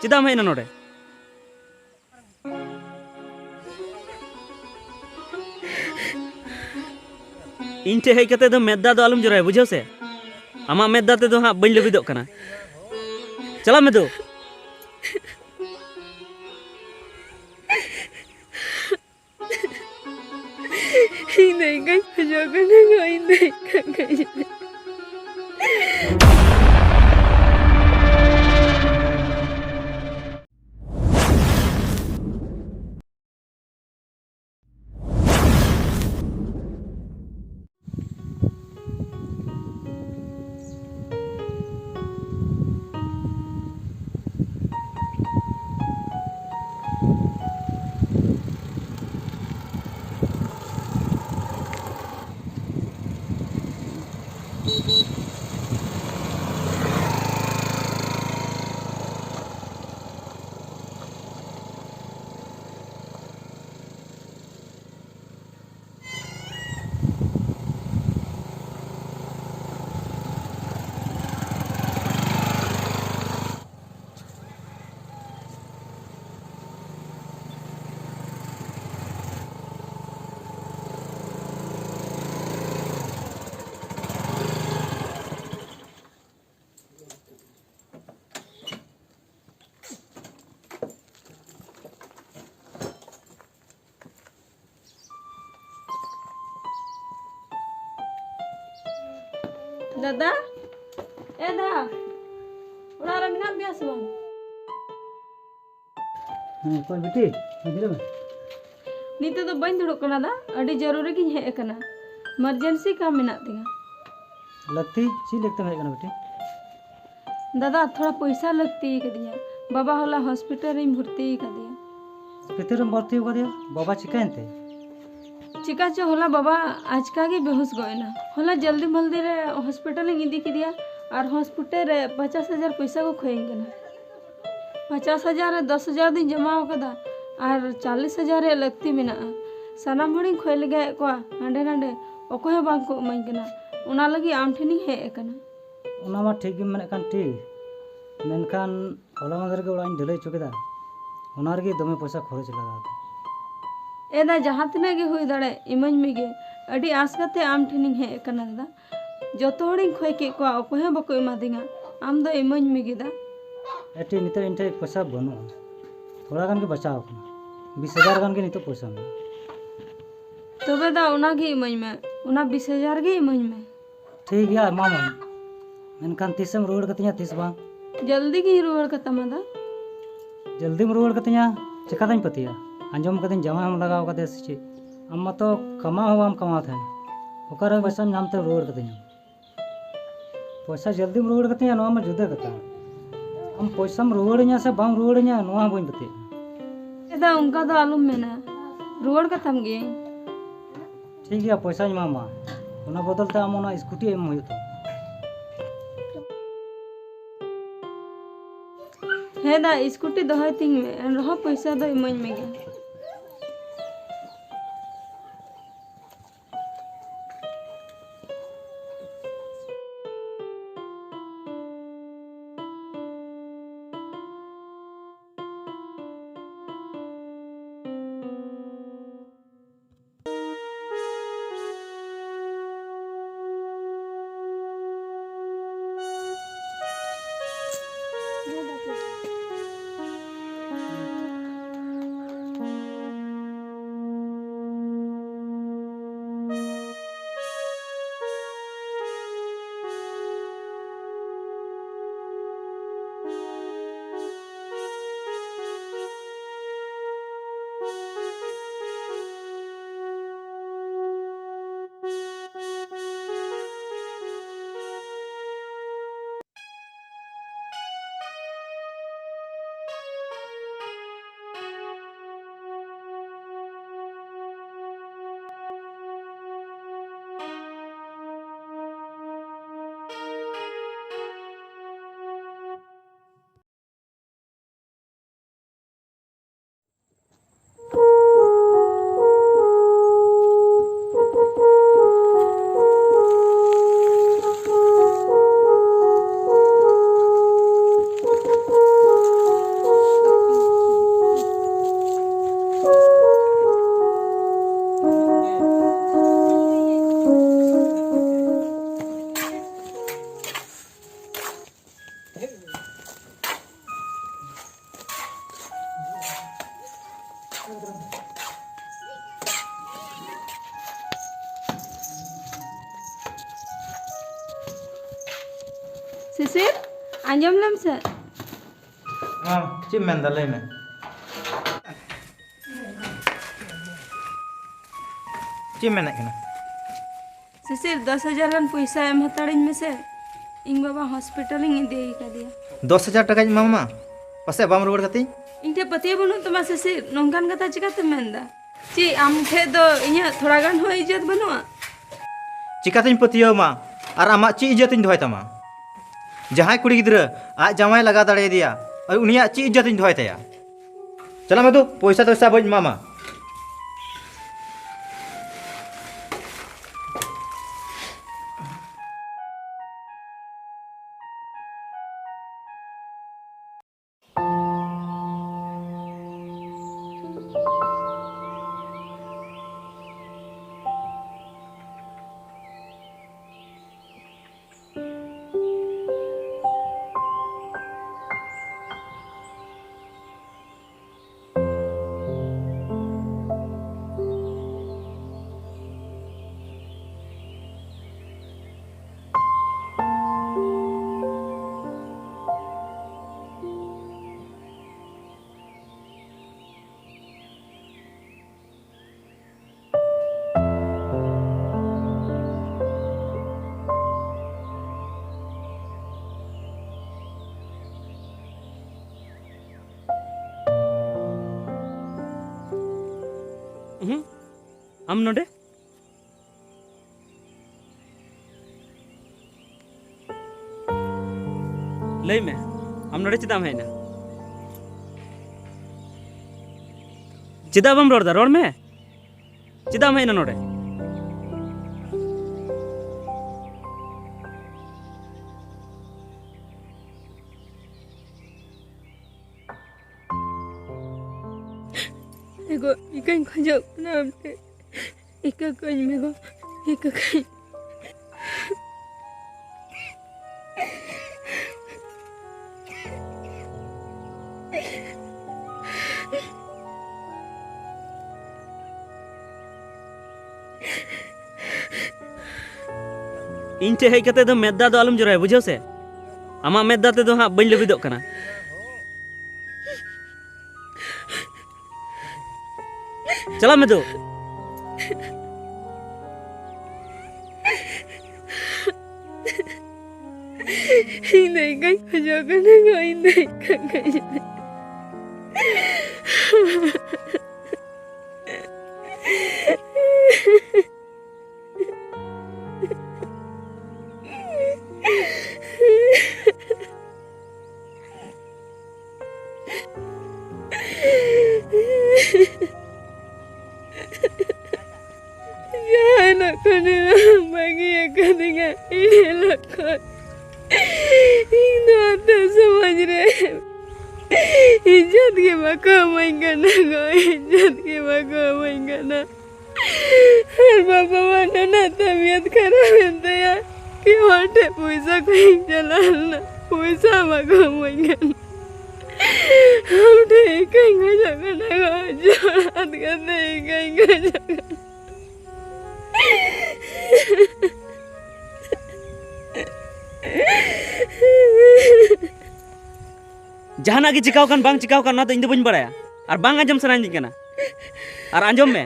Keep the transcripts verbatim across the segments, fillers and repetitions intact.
ᱪᱮᱫᱟᱜ ᱮᱢ ᱦᱮᱡ ᱮᱱᱟ ᱱᱚᱰᱮ? ᱤᱧ ᱴᱷᱮᱱ ᱦᱮᱡ ᱠᱟᱛᱮ ᱫᱚ ᱢᱮᱫ ᱫᱟᱜ ᱫᱚ ᱟᱞᱚᱢ ᱡᱚᱨᱚᱭᱟ, ᱵᱩᱡᱷᱟᱹᱣ ᱥᱮ? ᱟᱢᱟᱜ ᱢᱮᱫ ᱫᱟᱜ ᱛᱮᱫᱚ ᱦᱟᱸᱜ ᱵᱟᱹᱧ ᱞᱟᱹᱵᱤᱫᱚᱜ ᱠᱟᱱᱟ᱾ ᱪᱟᱞᱟᱜ ᱢᱮ ᱫᱩ᱾ ᱤᱧ ᱫᱚ ᱤᱱᱠᱟᱹᱧ ᱠᱷᱚᱡᱚᱜ ᱠᱟᱱᱟ ᱜᱚ, ᱤᱧ ᱫᱚ ᱤᱱᱠᱟᱹᱧ ᱠᱷᱚᱡᱚᱜ ᱠᱟᱱᱟ᱾ ᱫᱟᱫᱟ, ᱮ ᱫᱟ, ᱚᱲᱟᱜ ᱨᱮ ᱢᱮᱱᱟᱜ ᱯᱮᱭᱟ ᱥᱮ ᱵᱟᱝ? ᱦᱮᱸ, ᱚᱠᱚᱭ ᱵᱤᱴᱤ? ᱦᱤᱡᱩᱜ ᱢᱮ᱾ ᱱᱤᱛᱚᱜ ᱫᱚ ᱵᱟᱹᱧ ᱫᱩᱲᱩᱵ ᱠᱟᱱᱟ ᱫᱟ, ᱟᱹᱰᱤ ᱡᱟᱹᱨᱩᱨᱤ ᱜᱤᱧ ᱦᱮᱡ ᱟᱠᱟᱱᱟ, emergency ᱠᱟᱢ ᱢᱮᱱᱟᱜ ᱛᱤᱧᱟ᱾ ᱞᱟᱹᱠᱛᱤ? ᱪᱮᱫ ᱞᱟᱹᱠᱛᱤᱢ ᱦᱮᱡ ᱟᱠᱟᱱᱟ ᱵᱤᱴᱤ? ᱫᱟᱫᱟ, ᱛᱷᱚᱲᱟ ᱯᱚᱭᱥᱟ ᱞᱟᱹᱠᱛᱤ ᱠᱟᱫᱤᱧᱟ᱾ ᱵᱟᱵᱟ ᱦᱚᱞᱟ ᱦᱚᱥᱯᱤᱴᱟᱞ ᱨᱤᱧ ᱵᱷᱚᱨᱛᱤ ᱠᱟᱫᱮᱭᱟ᱾ ᱦᱚᱥᱯᱤᱴᱟᱞ ᱨᱮᱢ ᱵᱷᱚᱨᱛᱤ ᱟᱠᱟᱫᱮᱭᱟ? ᱵᱟᱵᱟ ᱪᱤᱠᱟᱹᱭᱮᱱ ᱛᱮ? ᱪᱤᱠᱟ ᱪᱚ ᱦᱚᱞᱟ ᱵᱟᱵᱟ ᱟᱪᱠᱟ ᱜᱮ ᱵᱮᱦᱩᱥ ᱜᱚᱫ ᱮᱱᱟ᱾ ᱦᱚᱞᱟ ᱡᱚᱞᱫᱤ ᱢᱚᱞᱫᱤ ᱨᱮ ᱦᱚᱥᱯᱤᱴᱟᱞ ᱤᱧ ᱤᱫᱤ ᱠᱮᱫᱮᱭᱟ ᱟᱨ ᱦᱚᱥᱯᱤᱴᱟᱞ ᱨᱮ ᱯᱚᱧᱪᱟᱥ ᱦᱟᱡᱟᱨ ᱯᱚᱭᱥᱟ ᱠᱚ ᱠᱷᱚᱭᱤᱧ ᱠᱟᱱᱟ᱾ ᱯᱚᱧᱪᱟᱥ ᱦᱟᱡᱟᱨ ᱨᱮ ᱫᱚᱥ ᱦᱟᱡᱟᱨ ᱫᱚᱧ ᱡᱚᱢᱟ ᱟᱠᱟᱫᱟ ᱟᱨ ᱪᱚᱞᱞᱤᱥ ᱦᱟᱡᱟᱨ ᱨᱮᱭᱟᱜ ᱞᱟᱹᱠᱛᱤ ᱢᱮᱱᱟᱜᱼᱟ᱾ ᱥᱟᱱᱟᱢ ᱦᱚᱲᱤᱧ ᱠᱷᱚᱭ ᱞᱮᱜᱟᱭᱮᱫ ᱠᱚᱣᱟ ᱦᱟᱸᱰᱮ ᱱᱟᱰᱮ, ᱚᱠᱚᱭ ᱦᱚᱸ ᱵᱟᱝ ᱠᱚ ᱤᱢᱟᱹᱧ ᱠᱟᱱᱟ᱾ ᱚᱱᱟ ᱞᱟᱹᱜᱤᱫ ᱟᱢ ᱴᱷᱮᱱᱤᱧ ᱦᱮᱡ ᱟᱠᱟᱱᱟ᱾ ᱚᱱᱟ ᱢᱟ ᱴᱷᱤᱠ ᱜᱮᱢ ᱢᱮᱱᱮᱫ ᱠᱟᱱ ᱴᱷᱤᱠ, ᱢᱮᱱᱠᱷᱟᱱ ᱦᱚᱞᱟ ᱢᱟᱫᱷᱮᱨ ᱜᱮ ᱚᱲᱟᱜ ᱤᱧ ᱰᱷᱟᱹᱞᱟᱹᱭ ᱦᱚᱪᱚ ᱠᱮᱫᱟ, ᱚᱱᱟ ᱨᱮᱜᱮ ᱫᱚᱢᱮ ᱯᱚᱭᱥᱟ ᱠᱷᱚᱨᱚᱪ ᱞᱟᱜᱟᱣ ᱮᱱᱟ᱾ ᱮ ᱫᱟ, ᱡᱟᱦᱟᱸ ᱛᱤᱱᱟᱹᱜ ᱜᱮ ᱦᱩᱭ ᱫᱟᱲᱮ, ᱤᱢᱟᱹᱧ ᱢᱮᱜᱮ᱾ ᱟᱹᱰᱤ ᱟᱸᱥ ᱠᱟᱛᱮ ᱟᱢ ᱴᱷᱮᱱᱤᱧ ᱦᱮᱡ ᱟᱠᱟᱱᱟ ᱫᱟᱫᱟ᱾ ᱡᱚᱛᱚ ᱦᱚᱲᱤᱧ ᱠᱷᱚᱭ ᱠᱮᱫ ᱠᱚᱣᱟ, ᱚᱠᱚᱭ ᱦᱚᱸ ᱵᱟᱠᱚ ᱮᱢᱟᱫᱤᱧᱟ᱾ ᱟᱢ ᱫᱚ ᱤᱢᱟᱹᱧ ᱢᱮᱜᱮ ᱫᱟ᱾ ᱮᱴᱤ, ᱱᱤᱛᱚᱜ ᱤᱧ ᱴᱷᱮᱡ ᱯᱚᱭᱥᱟ ᱵᱟᱹᱱᱩᱜᱼᱟ, ᱛᱷᱚᱲᱟ ᱜᱟᱱ ᱜᱮ ᱵᱟᱪᱟᱣ ᱟᱠᱟᱱᱟ, ᱵᱤᱥ ᱦᱟᱡᱟᱨ ᱜᱟᱱ ᱜᱮ ᱱᱤᱛᱚᱜ ᱯᱚᱭᱥᱟ ᱢᱮᱱᱟᱜᱼᱟ᱾ ᱛᱚᱵᱮ ᱫᱟ, ᱚᱱᱟ ᱜᱮ ᱤᱢᱟᱹᱧ ᱢᱮ, ᱚᱱᱟ ᱵᱤᱥ ᱦᱟᱡᱟᱨ ᱜᱮ ᱤᱢᱟᱹᱧ ᱢᱮ᱾ ᱴᱷᱤᱠ ᱜᱮᱭᱟ, ᱮᱢᱟᱢᱟᱹᱧ, ᱢᱮᱱᱠᱷᱟᱱ ᱛᱤᱥᱮᱢ ᱨᱩᱣᱟᱹᱲ ᱠᱟᱹᱛᱤᱧᱟ, ᱛᱤᱥ ᱵᱟᱝ? ᱡᱚᱞᱫᱤ ᱜᱤᱧ ᱨᱩᱣᱟᱹᱲ ᱠᱟᱛᱟᱢᱟ ᱫᱟ᱾ ᱡᱚᱞᱫᱤᱢ ᱨᱩᱣᱟᱹᱲ ᱠᱟᱹᱛᱤᱧᱟ? ᱪᱮᱠᱟᱛᱮᱧ ᱯᱟᱹᱛᱭᱟᱹᱜᱼᱟ? ᱟᱸᱡᱚᱢ ᱠᱟᱹᱫᱟᱹᱧ ᱡᱟᱶᱟᱭ ᱮᱢ ᱞᱟᱜᱟᱣ ᱠᱟᱫᱮᱭᱟ ᱥᱮ ᱪᱮᱫ? ᱟᱢ ᱢᱟᱛᱚ ᱠᱟᱢᱟᱣ ᱦᱚᱸ ᱵᱟᱢ ᱠᱟᱢᱟᱣ ᱛᱟᱦᱮᱱ, ᱚᱠᱟᱨᱮ ᱯᱚᱭᱥᱟᱢ ᱧᱟᱢ ᱛᱮ ᱨᱩᱣᱟᱹᱲ ᱠᱟᱹᱛᱤᱧᱟ? ᱯᱚᱭᱥᱟ ᱡᱚᱞᱫᱤᱢ ᱨᱩᱣᱟᱹᱲ ᱠᱟᱹᱛᱤᱧᱟ, ᱱᱚᱣᱟ ᱢᱟ ᱡᱩᱫᱟᱹ ᱠᱟᱛᱷᱟ᱾ ᱟᱢ ᱯᱚᱭᱥᱟᱢ ᱨᱩᱣᱟᱹᱲᱟᱹᱧᱟ ᱥᱮ ᱵᱟᱢ ᱨᱩᱣᱟᱹᱲᱟᱹᱧᱟ, ᱱᱚᱣᱟ ᱦᱚᱸ ᱵᱟᱹᱧ ᱯᱟᱹᱛᱭᱟᱹᱜ ᱠᱟᱱᱟ᱾ ᱮ ᱫᱟ, ᱚᱱᱠᱟ ᱫᱚ ᱟᱞᱚᱢ ᱢᱮᱱᱟ, ᱨᱩᱣᱟᱹᱲ ᱠᱟᱛᱟᱢ ᱜᱤᱭᱟᱹᱧ᱾ ᱴᱷᱤᱠ ᱜᱮᱭᱟ, ᱯᱚᱭᱥᱟᱧ ᱮᱢᱟᱢᱟ, ᱚᱱᱟ ᱵᱚᱫᱚᱞ ᱛᱮ ᱟᱢ ᱚᱱᱟ ᱥᱠᱩᱴᱤ ᱮᱢ ᱦᱩᱭᱩᱜ ᱛᱟᱢᱟ᱾ ᱦᱮᱸ ᱫᱟ, ᱥᱠᱩᱴᱤ ᱫᱚᱦᱚᱭ ᱛᱤᱧ ᱢᱮ, ᱮᱱ ᱨᱮᱦᱚᱸ ᱯᱚᱭᱥᱟ ᱫᱚ ᱤᱢᱟᱹᱧ ᱢᱮᱜᱮ᱾ ᱥᱤᱥᱤᱨ, ᱟᱸᱡᱚᱢ ᱞᱮᱢ ᱥᱮ᱾ ᱢᱟ, ᱪᱮᱫ ᱮᱢ ᱢᱮᱱᱫᱟ? ᱞᱟᱹᱭ ᱢᱮ᱾ ᱪᱮᱫ ᱮᱢ ᱢᱮᱱᱮᱫ ᱠᱟᱱᱟ? ᱥᱤᱥᱤᱨ, ᱫᱚᱥ ᱦᱟᱡᱟᱨ ᱜᱟᱱ ᱯᱚᱭᱥᱟ ᱮᱢ ᱦᱟᱛᱟᱲᱟᱹᱧ ᱢᱮᱥᱮ, ᱤᱧ ᱵᱟᱵᱟ ᱦᱚᱥᱯᱤᱴᱟᱞᱤᱧ ᱤᱫᱤᱭᱮ ᱠᱟᱫᱮᱭᱟ᱾ ᱫᱚᱥ ᱦᱟᱡᱟᱨ ᱴᱟᱠᱟᱧ ᱮᱢᱟᱢᱟ, ᱯᱟᱥᱮᱡ ᱵᱟᱢ ᱨᱩᱣᱟᱹᱲ ᱠᱟᱹᱛᱤᱧ? ᱤᱧ ᱴᱷᱮᱱ ᱯᱟᱹᱛᱭᱟᱹᱣ ᱵᱟᱹᱱᱩᱜ ᱛᱟᱢᱟ ᱥᱤᱥᱤᱨ, ᱱᱚᱝᱠᱟᱱ ᱠᱟᱛᱷᱟ ᱪᱤᱠᱟᱹᱛᱮᱢ ᱢᱮᱱᱫᱟ? ᱪᱮᱫ ᱟᱢ ᱴᱷᱮᱱ ᱫᱚ ᱤᱧᱟᱹᱜ ᱛᱷᱚᱲᱟ ᱜᱟᱱ ᱦᱚᱸ ᱤᱡᱽᱡᱚᱛ ᱵᱟᱹᱱᱩᱜᱼᱟ? ᱪᱤᱠᱟᱹᱛᱤᱧ ᱯᱟᱹᱛᱭᱟᱹᱣ ᱟᱢᱟ ᱟᱨ ᱟᱢᱟᱜ ᱪᱮᱫ ᱤᱡᱽᱡᱚᱛ ᱤᱧ ᱫᱚᱦᱚᱭ ᱛᱟᱢᱟ? ᱡᱟᱦᱟᱸᱭ ᱠᱩᱲᱤ ᱜᱤᱫᱽᱨᱟᱹ ᱟᱡ ᱡᱟᱶᱟᱭ ᱞᱟᱜᱟ ᱫᱟᱲᱮᱭᱟᱫᱮᱭᱟ, ᱟᱨ ᱩᱱᱤᱭᱟᱜ ᱪᱮᱫ ᱤᱡᱽᱡᱚᱛ ᱤᱧ ᱫᱚᱦᱚᱭ ᱛᱟᱭᱟ? ᱪᱟᱞᱟᱜ ᱢᱮ ᱫᱩ, ᱯᱚᱭᱥᱟ ᱴᱚᱭᱥᱟ ᱵᱟᱹᱧ ᱮᱢᱟᱢᱟ᱾ ᱩᱦᱩᱸ, ᱟᱢ ᱱᱚᱰᱮ? ᱞᱟᱹᱭ ᱢᱮ, ᱟᱢ ᱱᱚᱰᱮ ᱪᱮᱫᱟᱜ ᱮᱢ ᱦᱮᱡ ᱮᱱᱟ? ᱪᱮᱫᱟᱜ ᱵᱟᱢ ᱨᱚᱲ ᱮᱫᱟ? ᱨᱚᱲ ᱢᱮ᱾ ᱪᱮᱫᱟᱜ ᱮᱢ ᱦᱮᱡ ᱮᱱᱟ ᱱᱚᱰᱮ? ᱮᱜᱳ, ᱤᱠᱟᱹᱧ ᱠᱷᱚᱡᱚᱜ ᱠᱟᱱᱟ ᱟᱢ ᱴᱷᱮᱱ᱾ ᱤᱠᱟᱹ ᱠᱟᱹᱧ ᱢᱮ ᱜᱳ, ᱤᱠᱟᱹ ᱠᱟᱹᱧ᱾ ᱤᱧ ᱴᱷᱮᱱ ᱦᱮᱡ ᱠᱟᱛᱮ ᱫᱚ ᱢᱮᱫ ᱫᱟᱜ ᱫᱚ ᱟᱞᱚᱢ ᱡᱚᱨᱚᱭᱟ, ᱵᱩᱡᱷᱟᱹᱣ ᱥᱮ? ᱟᱢᱟᱜ ᱢᱮᱫ ᱫᱟᱜ ᱛᱮᱫᱚ ᱦᱟᱸᱜ ᱵᱟᱹᱧ ᱞᱟᱹᱵᱤᱫᱚᱜ ᱠᱟᱱᱟ᱾ ᱪᱟᱞᱟᱜ ᱢᱮ ᱫᱩ᱾ ᱤᱧ ᱫᱚ ᱤᱱᱠᱟᱹᱧ ᱠᱷᱚᱡᱚᱜ ᱠᱟᱱᱟ ᱜᱚ, ᱤᱧ ᱫᱚ ᱤᱱᱠᱟᱹᱧ ᱠᱷᱚᱡᱚᱜ ᱠᱟᱱᱟ᱾ ᱡᱟᱦᱟᱱᱟᱜ ᱠᱷᱚᱱᱮᱢ ᱵᱟᱹᱜᱤ ᱟᱠᱟᱫᱤᱧᱟ, ᱤᱱᱟᱹ ᱦᱤᱞᱳᱜ ᱠᱷᱚᱱ ᱤᱧ ᱫᱚ ᱟᱯᱮ ᱥᱚᱢᱟᱡᱽ ᱨᱮ ᱤᱡᱽᱡᱚᱛ ᱜᱮ ᱵᱟᱠᱚ ᱮᱢᱟᱹᱧ ᱠᱟᱱᱟ ᱜᱚ, ᱤᱡᱽᱡᱚᱛ ᱜᱮ ᱵᱟᱠᱚ ᱮᱢᱟᱹᱧ ᱠᱟᱱᱟ᱾ ᱟᱨ ᱵᱟᱵᱟ ᱢᱟ ᱱᱩᱱᱟᱹᱜ ᱛᱟᱵᱤᱭᱟᱛ ᱠᱷᱟᱨᱟᱯ ᱮᱱ ᱛᱟᱭᱟ, ᱠᱤ ᱦᱚᱲ ᱴᱷᱮᱱ ᱯᱚᱭᱥᱟ ᱠᱚᱭ ᱪᱟᱞᱟᱣ ᱞᱮᱱᱟ, ᱯᱚᱭᱥᱟ ᱵᱟᱠᱚ ᱮᱢᱟᱹᱧ ᱠᱟᱱᱟ᱾ ᱟᱢ ᱴᱷᱮᱱ ᱤᱠᱟᱹᱧ ᱠᱷᱚᱡᱚᱜ ᱠᱟᱱᱟ ᱜᱚ, ᱡᱚᱲ ᱦᱟᱛ ᱠᱟᱛᱮ ᱤᱠᱟᱹᱧ ᱠᱷᱚᱡᱚᱜ ᱠᱟᱱᱟ᱾ ᱡᱟᱦᱟᱱᱟᱜ ᱜᱮ ᱪᱤᱠᱟᱹᱣ ᱠᱟᱱ ᱵᱟᱝ ᱪᱤᱠᱟᱹᱣ ᱠᱟᱱ, ᱚᱱᱟ ᱫᱚ ᱤᱧ ᱫᱚ ᱵᱟᱹᱧ ᱵᱟᱲᱟᱭᱟ ᱟᱨ ᱵᱟᱝ ᱟᱸᱡᱚᱢ ᱥᱟᱱᱟᱧ ᱠᱟᱱᱟ᱾ ᱟᱨ ᱟᱸᱡᱚᱢ ᱢᱮ,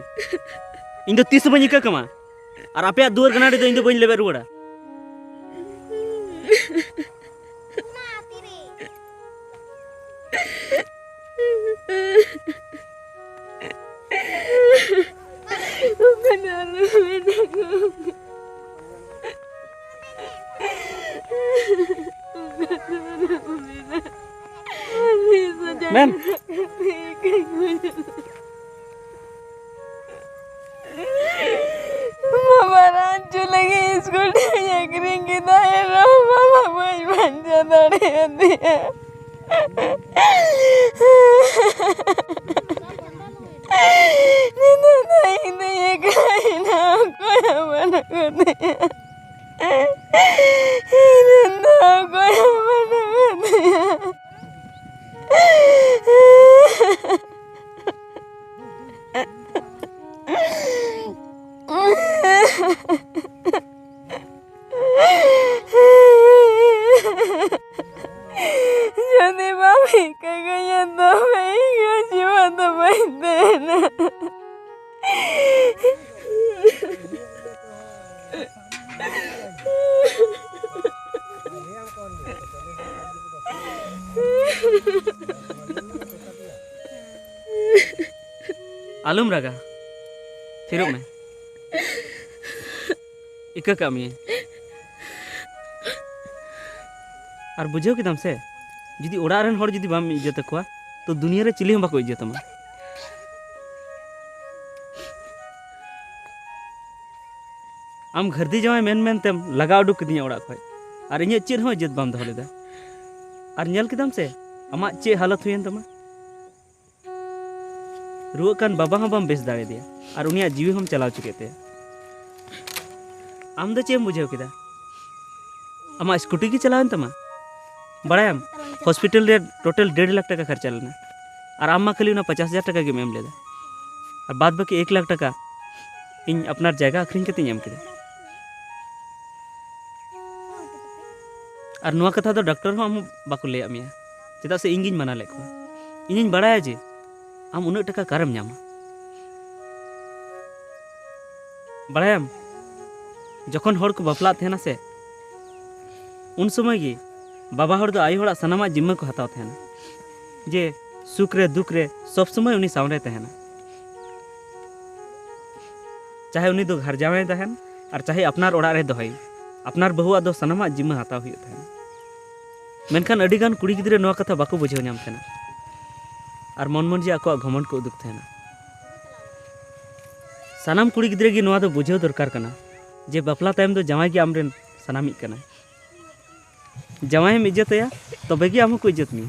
ᱤᱧ ᱫᱚ ᱛᱤᱥ ᱦᱚᱸ ᱵᱟᱹᱧ ᱤᱠᱟᱹ ᱠᱟᱢᱟ ᱟᱨ ᱟᱯᱮᱭᱟᱜ ᱫᱩᱣᱟᱹᱨ ᱜᱟᱱᱟᱰᱤ ᱫᱚ ᱤᱧ ᱫᱚ ᱵᱟᱹᱧ ᱞᱮᱵᱮᱫ ᱨᱩᱣᱟᱹᱲᱟ᱾ ᱢᱮᱱ᱾ ᱵᱟᱵᱟ ᱨᱟᱱ ᱦᱚᱪᱚ ᱞᱟᱹᱜᱤᱫ ᱥᱠᱩᱴᱤᱧ ᱟᱹᱠᱷᱨᱤᱧ ᱠᱮᱫᱟ, ᱮᱱᱨᱮᱦᱚᱸ ᱵᱟᱵᱟ ᱵᱟᱹᱧ ᱵᱟᱧᱪᱟᱣ ᱫᱟᱲᱮᱭᱟᱫᱮᱭᱟ᱾ ᱱᱤᱛᱚᱜ ᱫᱚ ᱤᱧ ᱫᱚᱧ ᱮᱠᱞᱟᱭᱮᱱᱟ, ᱚᱠᱚᱭ ᱦᱚᱸ ᱵᱟᱹᱱᱩᱜ ᱠᱚᱛᱤᱧᱟ᱾ ᱤᱧ ᱨᱮᱱ ᱫᱚ ᱚᱠᱚᱭ ᱦᱚᱸ ᱵᱟᱹᱱᱩᱜ ᱠᱚᱛᱤᱧᱟ᱾ ᱴᱷᱤᱠᱟᱹ ᱠᱟᱹᱧᱟ ᱛᱚᱵᱮ ᱤᱧ ᱦᱚᱸ ᱡᱤᱣᱟ ᱫᱚ ᱵᱟᱹᱧ ᱛᱟᱦᱮᱱᱟ᱾ ᱟᱞᱚᱢ ᱨᱟᱜᱟ, ᱛᱷᱤᱨᱚᱜ ᱢᱮ᱾ ᱤᱠᱟᱹ ᱠᱟᱜ ᱢᱮᱭᱟᱹᱧ᱾ ᱟᱨ ᱵᱩᱡᱷᱟᱹᱣ ᱠᱮᱫᱟᱢ ᱥᱮ, ᱡᱩᱫᱤ ᱚᱲᱟᱜ ᱨᱮᱱ ᱦᱚᱲ ᱡᱩᱫᱤ ᱵᱟᱢ ᱤᱡᱽᱡᱚᱛ ᱟᱠᱚᱣᱟ, ᱛᱚ ᱫᱩᱱᱤᱭᱟᱹ ᱨᱮ ᱪᱤᱞᱤ ᱦᱚᱸ ᱵᱟᱠᱚ ᱤᱡᱽᱡᱚᱛ ᱟᱢᱟ᱾ ᱟᱢ ᱜᱷᱟᱹᱨᱫᱤ ᱡᱟᱶᱟᱭ ᱢᱮᱱ ᱢᱮᱱ ᱛᱮᱢ ᱞᱟᱜᱟ ᱩᱰᱩᱠ ᱠᱤᱫᱤᱧᱟ ᱚᱲᱟᱜ ᱠᱷᱚᱱ, ᱟᱨ ᱤᱧᱟᱹᱜ ᱪᱮᱫ ᱦᱚᱸ ᱤᱡᱽᱡᱚᱛ ᱵᱟᱢ ᱫᱚᱦᱚ ᱞᱮᱫᱟ᱾ ᱟᱨ ᱧᱮᱞ ᱠᱮᱫᱟᱢ ᱥᱮ ᱟᱢᱟᱜ ᱪᱮᱫ ᱦᱟᱞᱚᱛ ᱦᱩᱭᱮᱱ ᱛᱟᱢᱟ᱾ ᱨᱩᱣᱟᱹᱜ ᱠᱟᱱ ᱵᱟᱵᱟ ᱦᱚᱸ ᱵᱟᱢ ᱵᱮᱥ ᱫᱟᱲᱮᱭᱟᱫᱮᱭᱟ, ᱟᱨ ᱩᱱᱤᱭᱟᱜ ᱡᱤᱣᱤ ᱦᱚᱸᱢ ᱪᱟᱞᱟᱣ ᱦᱚᱪᱚ ᱠᱮᱫ ᱛᱟᱭᱟ᱾ ᱟᱢ ᱫᱚ ᱪᱮᱫ ᱮᱢ ᱵᱩᱡᱷᱟᱹᱣ ᱠᱮᱫᱟ? ᱟᱢᱟᱜ ᱥᱠᱩᱴᱤ ᱜᱮ ᱪᱟᱞᱟᱣᱮᱱ ᱛᱟᱢᱟ᱾ ᱵᱟᱲᱟᱭᱟᱢ, ᱦᱚᱥᱯᱤᱴᱟᱞ ᱨᱮ ᱴᱳᱴᱟᱞ ᱰᱮᱲ ᱞᱟᱠᱷ ᱴᱟᱠᱟ ᱠᱷᱚᱨᱪᱟ ᱞᱮᱱᱟ, ᱟᱨ ᱟᱢ ᱢᱟ ᱠᱷᱟᱹᱞᱤ ᱚᱱᱟ ᱯᱚᱪᱟᱥ ᱦᱟᱡᱟᱨ ᱴᱟᱠᱟ ᱜᱮᱢ ᱮᱢ ᱞᱮᱫᱟ, ᱟᱨ ᱵᱟᱫ ᱵᱟᱹᱠᱤ ᱮᱠ ᱞᱟᱠᱷ ᱴᱟᱠᱟ ᱤᱧ ᱟᱯᱱᱟᱨ ᱡᱟᱭᱜᱟ ᱟᱹᱠᱷᱨᱤᱧ ᱠᱟᱛᱮᱧ ᱮᱢ ᱠᱮᱫᱟ᱾ ᱟᱨ ᱱᱚᱣᱟ ᱠᱟᱛᱷᱟ ᱫᱚ ᱰᱟᱠᱛᱚᱨ ᱦᱚᱸ ᱟᱢ ᱵᱟᱠᱚ ᱞᱟᱹᱭᱟᱫ ᱢᱮᱭᱟ, ᱪᱮᱫᱟᱜ ᱥᱮ ᱤᱧ ᱜᱤᱧ ᱢᱟᱱᱟ ᱞᱮᱫ ᱠᱚᱣᱟ᱾ ᱤᱧᱤᱧ ᱵᱟᱲᱟᱭᱟ ᱡᱮ ᱟᱢ ᱩᱱᱟᱹᱜ ᱴᱟᱠᱟ ᱚᱠᱟᱨᱮᱢ ᱧᱟᱢᱟ᱾ ᱵᱟᱲᱟᱭᱟᱢ, ᱡᱚᱠᱷᱚᱱ ᱦᱚᱲ ᱠᱚ ᱵᱟᱯᱞᱟᱜ ᱛᱟᱦᱮᱱᱟ ᱥᱮ, ᱩᱱ ᱥᱚᱢᱚᱭ ᱜᱮ ᱵᱟᱵᱟ ᱦᱚᱲ ᱫᱚ ᱟᱭᱳ ᱦᱚᱲᱟᱜ ᱥᱟᱱᱟᱢᱟᱜ ᱡᱤᱢᱢᱟᱹ ᱠᱚ ᱦᱟᱛᱟᱣ ᱛᱟᱦᱮᱱᱟ, ᱡᱮ ᱥᱩᱠ ᱨᱮ ᱫᱩᱠ ᱨᱮ ᱥᱚᱵ ᱥᱚᱢᱚᱭ ᱩᱱᱤ ᱥᱟᱶᱨᱮ ᱛᱟᱦᱮᱱᱟ᱾ ᱪᱟᱦᱮ ᱩᱱᱤ ᱫᱚ ᱜᱷᱟᱨ ᱡᱟᱶᱟᱭ ᱛᱟᱦᱮᱱ, ᱟᱨ ᱪᱟᱦᱮ ᱟᱯᱱᱟᱨ ᱚᱲᱟᱜ ᱨᱮ ᱫᱚᱦᱚᱭ, ᱟᱯᱱᱟᱨ ᱵᱟᱹᱦᱩᱣᱟᱜ ᱫᱚ ᱥᱟᱱᱟᱢᱟᱜ ᱡᱤᱢᱢᱟᱹ ᱦᱟᱛᱟᱣ ᱦᱩᱭᱩᱜ ᱛᱟᱦᱮᱱᱟ᱾ ᱢᱮᱱᱠᱷᱟᱱ ᱟᱹᱰᱤ ᱜᱟᱱ ᱠᱩᱲᱤ ᱜᱤᱫᱽᱨᱟᱹ ᱱᱚᱣᱟ ᱠᱟᱛᱷᱟ ᱵᱟᱠᱚ ᱵᱩᱡᱷᱟᱹᱣ ᱧᱟᱢ ᱛᱟᱦᱮᱱᱟ, ᱟᱨ ᱢᱚᱱ ᱢᱚᱱ ᱡᱮ ᱟᱠᱚᱣᱟᱜ ᱜᱷᱚᱢᱚᱱᱰ ᱠᱚ ᱩᱫᱩᱜ ᱛᱟᱦᱮᱱᱟ᱾ ᱥᱟᱱᱟᱢ ᱠᱩᱲᱤ ᱜᱤᱫᱽᱨᱟᱹ ᱜᱮ ᱱᱚᱣᱟ ᱫᱚ ᱵᱩᱡᱷᱟᱹᱣ ᱫᱚᱨᱠᱟᱨ ᱠᱟᱱᱟ ᱡᱮ ᱵᱟᱯᱞᱟ ᱛᱟᱭᱚᱢ ᱫᱚ ᱡᱟᱶᱟᱭ ᱜᱮ ᱟᱢᱨᱮᱱ ᱥᱟᱱᱟᱢᱤᱡ ᱠᱟᱱᱟᱭ᱾ ᱡᱟᱶᱟᱭᱮᱢ ᱤᱡᱽᱡᱚᱛ ᱟᱭᱟ, ᱛᱚᱵᱮ ᱜᱮ ᱟᱢ ᱦᱚᱸᱠᱚ ᱤᱡᱽᱡᱚᱛ ᱢᱮᱭᱟ᱾